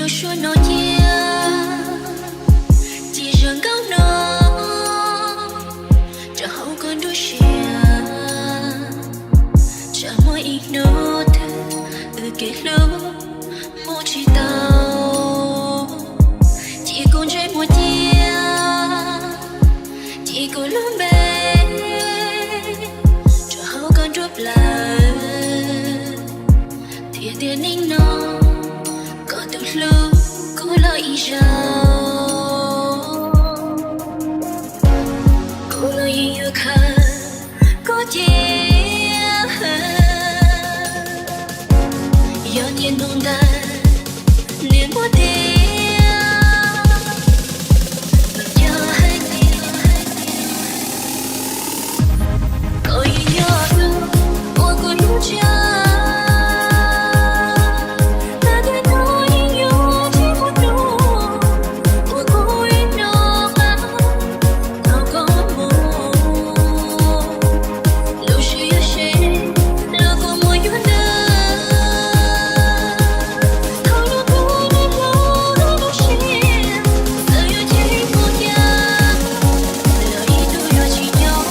Lub suab no cia, ces zaj nkauj no rau hauv koj nruab siab. Tsam muaj ib hnub twg wb kev hlub mus tsis tau, ces kuv ntsej muag cia, ces kuv lub npe rau hauv koj nruab plawv. Tiag tiag neej no, koj tus hlub kuv los ib zaug, kuv los yeej yuav khaws koj cia. Yog tias hnub ntawd niam muab tiag, yog hais tias koj yeej yog tus uas kuv hlub tshaj, tag kis no yeej yuav tsis muaj hnub uas kuv yuav nco qab tau koj mus. Lub siab yog seb los kua muag yuav nrag, thaum lub kua muag hlob lub siab, txawm yuav ceeb npaum cas los ib tug yuav tsis nyob.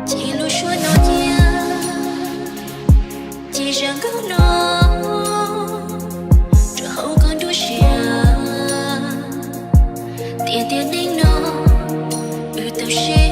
Ces lub suab no cia, ces zaj nkauj no rau hauv koj nruab siab. Tiag tiag neej no, wb tau sib